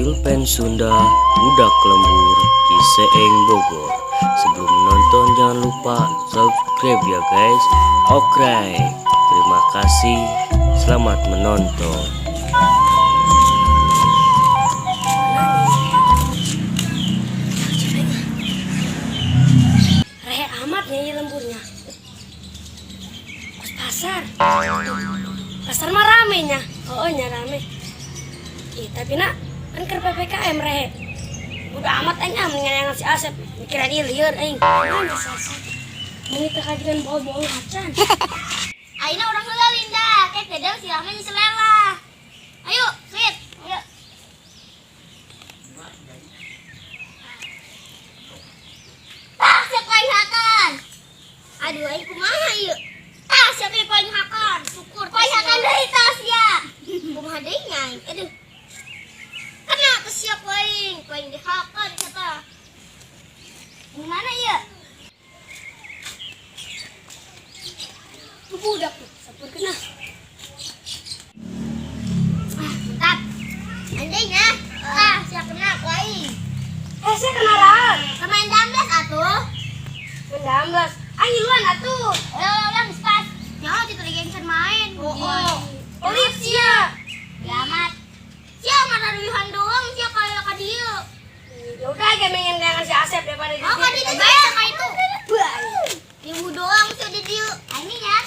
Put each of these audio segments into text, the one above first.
Pulpen Sunda Budak Lembur Ciseeng Bogor. Sebelum menonton, jangan lupa subscribe ya, guys. Oke, terima kasih. Selamat menonton. Rehe amat nya lemburnya. Kos pasar. Pasar mah rame nya. Oh, nya rame. Ih, tapi nak kan keur PPKM rehe. Udah amat aing ah, mendingan yang si Asep. Mikiran ieu lieur aing. Mana si Asep? Ini teh kajian bohong-bohong acan. Ayeuna urang heula, Linda. Kayak dedel si Rahman selela. Ayo, sweet. Ayo. Tah, siap aing hakan. Aduh, aing kumaha ieu? Tah, siap aing hakan. Syukur. Aing hakan deui tas ya. Kumaha deui nya aing? Aduh. Kena teh siap aing, aing dihakan kata. Gimana ya? Tuh budak tuh, sapur kena. Ah, mantap. Anjingnya. Ah, siap kena ku aing. Eh, saya kena lawan. Kemain dambles atuh. Mendambas. Aing luan atuh. Ayo, ayo, ayo, pas. Jangan itu lagi encer main. Oh, oh. Olip sia. Ya amat. Sia mah ruihan doang sia kayak ka dieu. Ya udah ge pengen dengan si Asep daripada di Oh, ka dieu saya sama itu. Ibu doang sia di dieu. Ah, ini ya.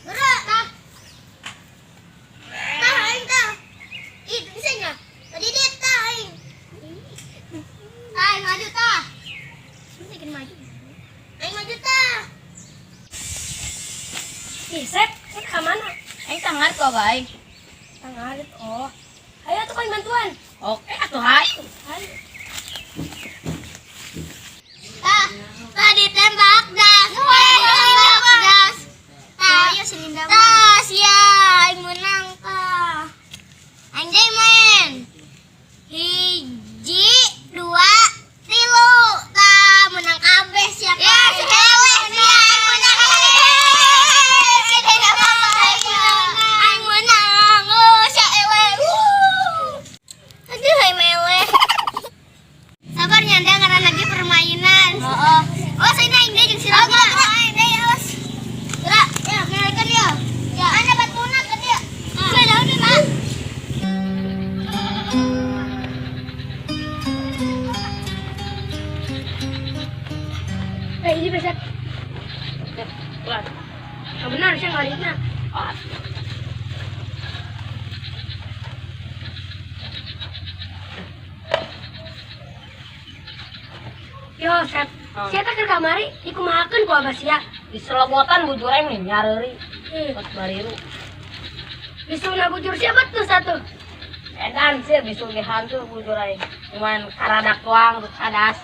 Gerak tah. Tah aing tah. Ih, bisa nya. Tadi dia tah aing. Tah aing maju tah. Bisa kan maju. Aing maju tah. Ih, Sep, Sep ke mana? Aing tangar kok bae. Tangarit, oh. Ayo tuh kau bantuan. Oke atuh hayu. Ayo. Tah, tah ditembak das. Ditembak das. Tah, ayo si Linda. Tah, sia, aing menang tah. Aing deui main. Hiji, dua, tilu. Tah, menang kabeh sia. Ya, si eleh sia, aing menang. Aing menang. Oh, sia eleh. Wuh. Aduh, aing mah eleh. Sabar nyanda ngaran lagi permainan. Oh, oh, saya naik deh jeung si Rama. Oh, aing deui awas. Gerak, ya, naikkan ya. Ya. Ana batuna ke dia. Sia daun Pak. Eh, ini bisa. Ulah. Nggak benar sih ngaritna. Ah, Yo, Sep. Sia teh keur kamari dikumahakeun ku abah sia. Di selebotan bujur aing nih nyareuri. Hmm. Pas bariru. Bisuna bujur sia betul satu. Edan sih bisul ge hantu bujur aing. Cuman karadak doang tuh cadas.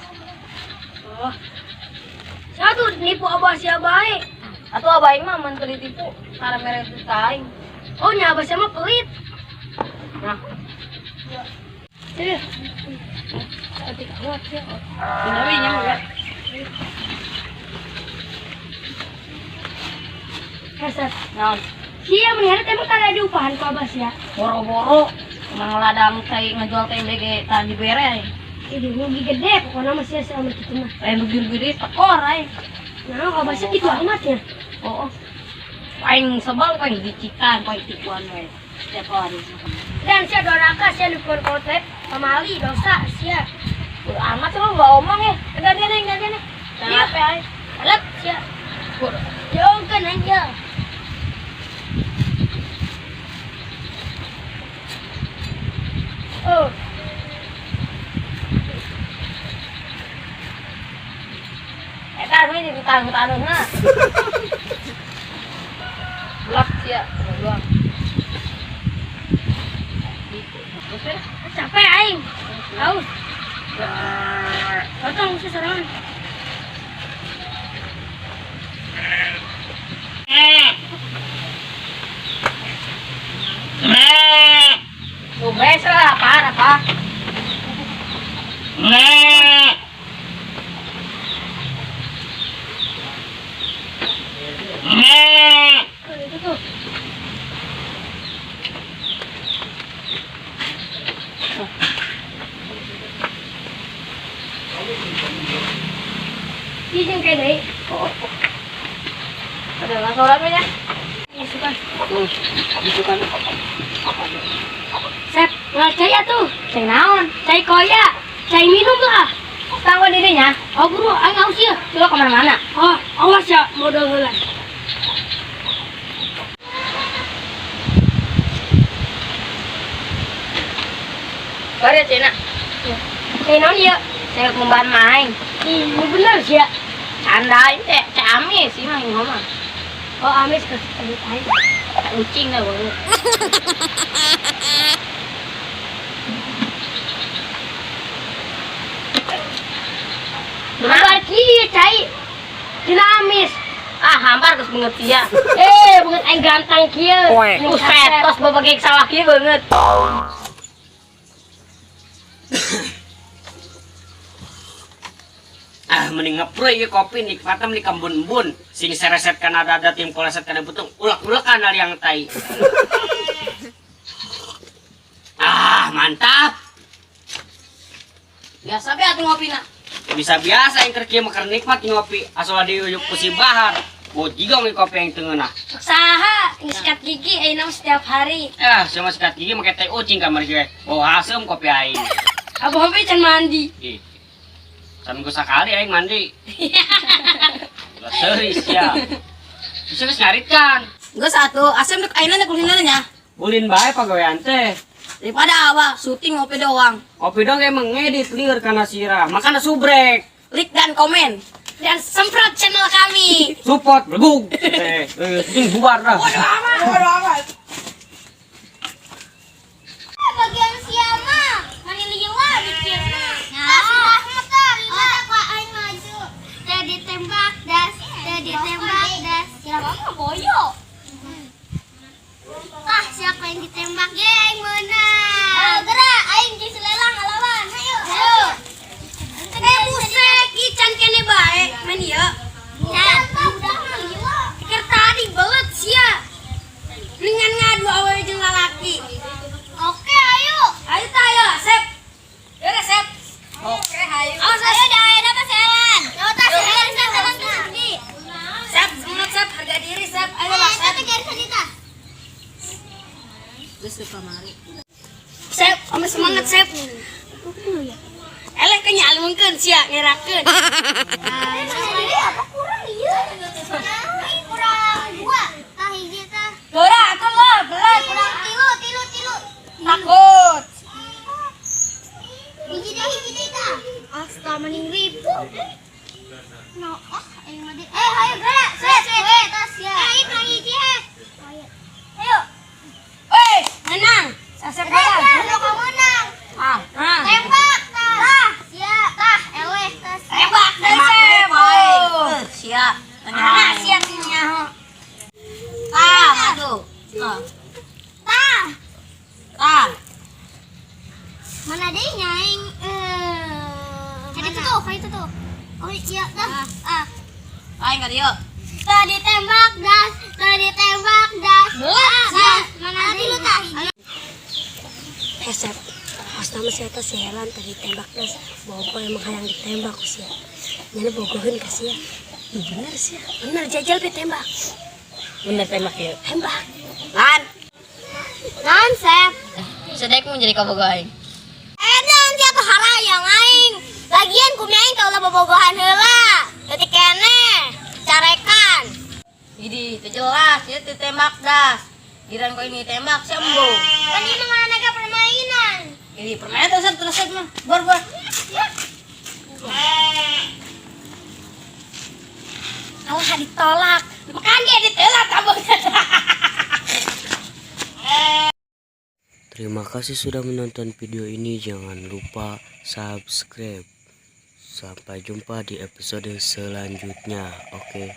Oh. Satu nipu abah sia bae. Atuh abah aing mah mun teu ditipu cara mere teu ka aing. Oh, nya abah sia mah pelit. Nah, Eh. Adik kuat ya. dinawi nya ya. Eh, Sep. Naon? Sia meni emang kada diupahan ku abah sia. Boro-boro emang ladang cai ngajual tempe ge tah dibere aing. Ih, rugi gede pokoknya mah sia sama kitu mah. Aing begir-gede tekor aing. Nah, abah sia kitu amat ya. Oh, oh. Aing sebel aing dicikan, aing tipuan we. Setiap hari. Dan sia doraka sia nipuan kotet pamali dosa sia. Bodo amat sama bawa omong ya. Gantian aing, gantian aing. Iya. Capek aing. Alat sia. Bodo. Jauhkan aja. Oh. Eta we di taneuh-taneuhna. Belak sia, doang. Terus ya? Capek aing. Haus. Potong sih sorangan. Tuh beres lah, apa apa. Oh, itu tuh. jeung kayak deui. Oh. Ada langsung nya. Ya suka. Gitu kan. Sep, nggak cai atuh. Cai naon? Cai koya, cai minum lah. Tangguh dirinya. Oh buru, aing haus ya. Lu kemana-mana? Oh, awas ya modal heula. Bari ya Cina. Cai naon ieu? Saya membahan main. Ih, nu bener sih ya. Canda ini teh teh amis sih mah ini mah. Oh, amis ke aduh aing. Ucing dah baru. Kabar kieu cai. Dina amis. Ah, hampar geus beungeut sia. Eh, beungeut aing ganteng kieu. Buset, tos babagi salah kieu beungeut. Ah, mending ngeprei ieu kopi nikmatna meni kembun-embun. Sing sereset kana dada tim koleset kana butung, ulek-ulekan ari yang tai. Ah, mantap. Biasa be atuh ngopina. Bisa biasa yang keur kieu mah keur nikmat ngopi, asal diuyuk ku si Bahar. Bojigong ieu kopi yang teu ngeunah. Saha sikat gigi ayeuna mah setiap hari. Ah, sama sikat gigi make teh ucing kamar ge. Bau haseum kopi aing. Abah we can mandi. Ih. Saminggu sakali aing mandi. Lah serius ya. Bisa geus ngarit kan. Geus atuh, asem dek ayeuna nek kulina nya. Ulin bae pagawean teh. Daripada abah syuting ngopi doang. Kopi dong emang ngedit liur kana sirah. Makana subrek. Like dan komen. Dan semprot channel kami. Support belegug. Teh, syuting bubar dah. Bagian siapa? Mani lila dikirna. Nah, sudah mata lila. Oh, aing maju. Teh ditembak das, teh ditembak das. Siapa mah boyo? Tah, siapa yang ditembak? Ye, aing menang. Ayo gerak, aing geus lelang ngalawan. Ayo. Ayo. Eh buset, ican kene bae main ieu. Ya, udah mah lila. Pikir tadi belet sia. Mendingan ngadu awewe jeung lalaki. Oke, ayo. Ayo tah ayo, Sep. Yo Sep. Oke, hayu. Awas, Ayo dah, ayo dapat selan. Yo, tas selan, selan tuh sedih. Sep, semangat Sep, harga diri Sep. Ayo lah Eh, Sep. tapi garis sedih tah. Geus kamari. Sep, ame semangat Sep. Eleh ke nyalungkeun sia ngerakeun. Jadi apa kurang iya? Kurang dua. Tah hiji tah. Dora atuh lah, berat. Kurang tilu, tilu, tilu. Takut. Hiji deh tah. Asta mending ribu. No, ah, aing mah di. Eh, ayo gerak. Set, set, tas ya. Eh, aing kurang hiji eh. Ayo. Woi, menang. Sasep Gerak, bola. lo kamu menang. Ah, Nah. Tembak tah. Sia, tah, eleh tas. Tembak tembak Sep. bae. Sia. Nah, sia teu nyaho. Tah, maju. Tah. Tah. Tah. Mana deh nyaing kayak itu tuh, kayak itu tuh. Oh iya, dah. Ah. Aing ka dieu. Tadi tembak das, tadi tembak das. Das. Mana deh tah hiji. Eh, Sep. Awas nama si eta si Helan tadi tembak das. Bogo emang hayang ditembak ku sia. Nyana bogoheun ka sia. Ih, bener sia. Bener jajal be tembak. Bener tembak ieu. Tembak. Lan. Naon, Sep? Sedek mun jadi kabogoh aing. Eh, naon sia tuh harayang aing. Lagian kumi aing kalau bobogohan heula. Leutik keneh, carekan. Idi, teu jelas, ieu teu tembak das. Giran kau ini tembak sia embung. Kan ini mah naga permainan. Ini permainan terus terus mah. Bor bor. Alah ditolak. Makan dia ditolak tabungnya. Terima kasih sudah menonton video ini. Jangan lupa subscribe. Sampai jumpa di episode selanjutnya. Oke.